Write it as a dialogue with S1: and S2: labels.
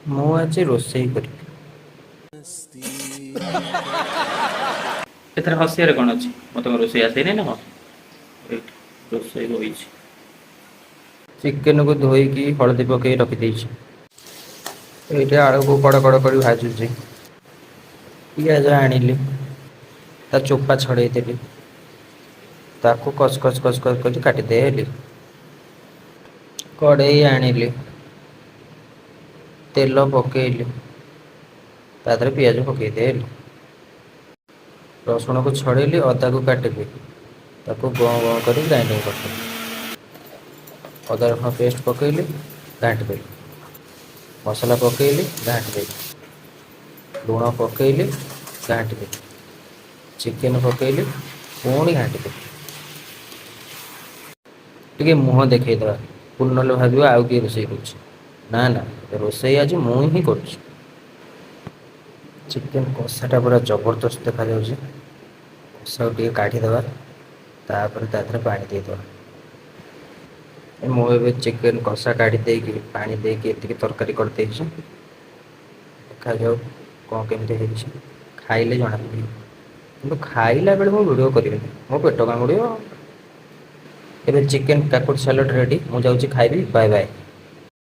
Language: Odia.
S1: ମୁଁ ଆଜି ରୋଷେଇ କରିବି।
S2: ଏଥିରେ ହସିବାରେ କ'ଣ ଅଛି? ମତେ କଣ ରୋଷେଇ ଆସେନି ନା କଣ? ଏଇଠି ରୋଷେଇ ହୋଇଛି।
S1: ଚିକେନକୁ ଧୋଇକି ହଳଦୀ ପକେଇ ରଖିଦେଇଛି। ଏଇଠି ଆଳୁକୁ କଡ଼ କଡ଼ କରି ଭାଜୁଛି। ପିଆଜ ଆଣିଲି, ତା ଚୋପା ଛଡ଼େଇ ଦେଲି, ତାକୁ କଚ କଚ କଚ କଚ କରି କାଟିଦେଲି। କଡ଼େଇ ଆଣିଲି, ତେଲ ପକେଇଲି, ତା ଦେହରେ ପିଆଜ ପକେଇଦେଲି। ରସୁଣକୁ ଛଡ଼େଇଲି, ଅଦାକୁ କାଟିଲି, ତାକୁ ଗଁ ଗଁ କରି ଗ୍ରାଇଣ୍ଡିଙ୍ଗ କରିଦେଲି। ଅଦା ରସୁଣ ପେଷ୍ଟ ପକେଇଲି, ଘାଣ୍ଟି ଦେଲି। ମସଲା ପକେଇଲି, ଘାଣ୍ଟି ଦେଲି। ଲୁଣ ପକେଇଲି, ଘାଣ୍ଟି ଦେଲି। ଚିକେନ ପକେଇଲି, ପୁଣି ଘାଣ୍ଟି ଦେଲି। ଟିକେ ମୁହଁ ଦେଖେଇଦେବା, ପୁଣି ନହେଲେ ଭାବିବ ଆଉ କିଏ ରୋଷେଇ କରୁଛି। ନା ନା, ରୋଷେଇ ଆଜି ମୁଁ ହିଁ କରୁଛି। ଚିକେନ କଷାଟା ପୁରା ଜବରଦସ୍ତ ଦେଖାଯାଉଛି। କଷାକୁ ଟିକେ କାଢ଼ିଦେବା, ତାପରେ ତା ଦେହରେ ପାଣି ଦେଇଦେବା। ମୁଁ ଏବେ ଚିକେନ କଷା କାଢ଼ି ଦେଇକି, ପାଣି ଦେଇକି ଏତିକି ତରକାରୀ କରିଦେଇଛି। ଦେଖାଯାଉ କ'ଣ କେମିତି ହେଇଛି, ଖାଇଲେ ଜଣାପଡ଼ିବ। କିନ୍ତୁ ଖାଇଲା ବେଳେ ମୁଁ ଭିଡ଼ିଓ କରିବିନି, ମୋ ପେଟ କାମୁଡ଼ିବ। ଏବେ ଚିକେନ କାକୁଡ଼ି ସାଲାଡ଼ ରେଡ଼ି। ମୁଁ ଯାଉଛି ଖାଇବି। Bye bye.